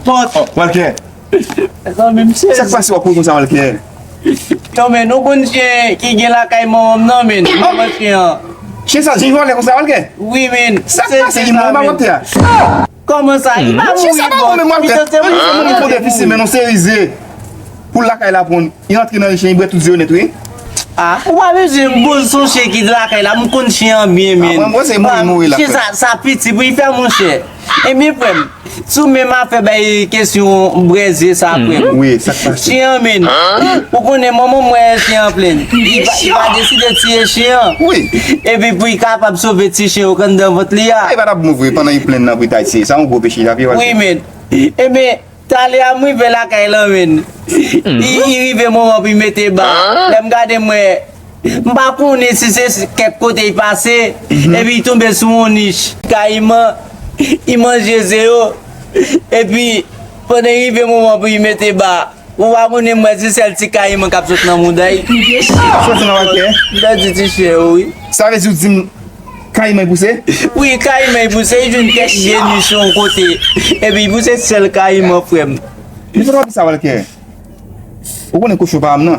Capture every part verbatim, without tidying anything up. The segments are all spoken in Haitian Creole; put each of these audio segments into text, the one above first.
Pòt. Walker. Sa k pase w ap kouri konsa, Walker? Yo, men, nou konn chen ki gen lakay manman m nan, men. Kòman chen an? Chen sa, chen vòlè konsa, Walker? Wi, men. Sa k pase, li mouri pa pòte a? Kòman sa? Li pa mouri, bon. Li te mouri, se moun ki fè defisi, men non serize. Pou lakay la pran, li antre nan chen, li bwè tout zye yo nèt, wi. Ah, ou pa bezwen m poze sou chen ki lakay la, m konn chen an byen, men. Mwen, mwen, se mouri, mouri lakay. Chen sa, sa piti, pou li fè monchè. Ebyen, frè m, sou menm afè bay kesyon brèzye sa, frè m. Wi, sa k pase? Chen an, men. Ou konnen, manman m wè chen an plenn. Li pa, li pa deside tiye chen an. Wi. Epi pou li kapab sove ti chen yo k anndan vant li a. E pa t ap bon vre, pandan li plenn nan pou li ta tiye. Sa yon gwo peche, sa vye. Wi, men. Ebyen, talè a m rive lakay lan, men. Li, li rive moman pou li mete ba. Lè m gade, m wè, m pa konnen si se kèk kote li pase, epi li tonbe sou yon nich kayiman, li manje ze yo, epi pandan li rive moman pou li mete ba, ou pa konnen, m wè se sèl ti kayiman k ap sot nan mouda l. Soti nan wakè? M ta di ti chen yo, wi. Sa vle di w di m kayiman li pouse? Wi, kayiman li pouse, li jwenn kèk vye nich yon kote. Epi li pouse sèl kayiman, frè m. Men sa w ap di sa, Walker? Ou konnen kochon pa m nan?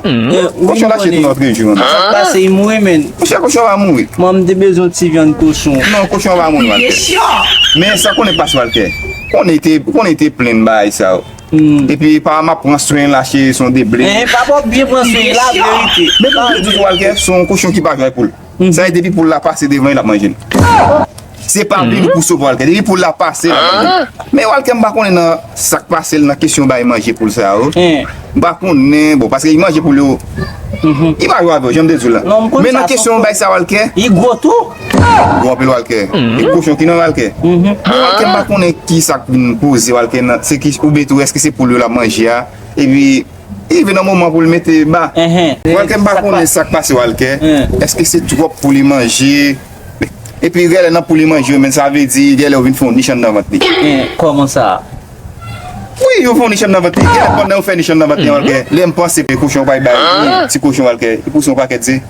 Kochon lache tou nan trezou an. Sa k pase, li mouri, men. Monchè, kochon pa mouri. Mwen, m te bezwen ti vyann kochon. Non, kochon pa mouri, Walker. Men sa konnen k pase, Walker? Konnen te, konnen te plenn bagay sa yo. Epi pa m ap pran swen lache, se yon deble. Eh, pa pòt byen pran swen, la verite. Men pou di w, Walker, se yon kochon ki pa jwe ak poul. Sa e depi poul la pase devan li, l ap manje l. Se pa vini pou sove Walker. Depi poul la pase, l ap manje l. Men Walker, m pa konnen nan sa k pase l nan kesyon bay manje poul sa yo. M pa konnen, bon, paske li manje poul yo. Li pa jwe avè w, jan m te di w la. Men nan kesyon bay sa, Walker. Li gwo tou. Gwo anpil, Walker. E kochon ki nan Walker. Men Walker, m pa konnen ki sa k vin poze Walker nan. Se ki, oubyen tou, èske se poul yo l ap manje a? Epi, li rive nan moman pou l mete ba. Walker, m pa konnen sa k pase Walker. Èske se twòp pou li manje? Epi, genlè nan pou li manje yo, men sa vle di, genlè yo vin fè yon nich anndan vant li. Kòman sa? Wi, yo fè yon nich anndan vant li. Genlè pandan yo fè nich anndan vant li, Walker, lè m panse ke kochon pa bay, ti kochon, Walker, li pouse yon pakèt ze.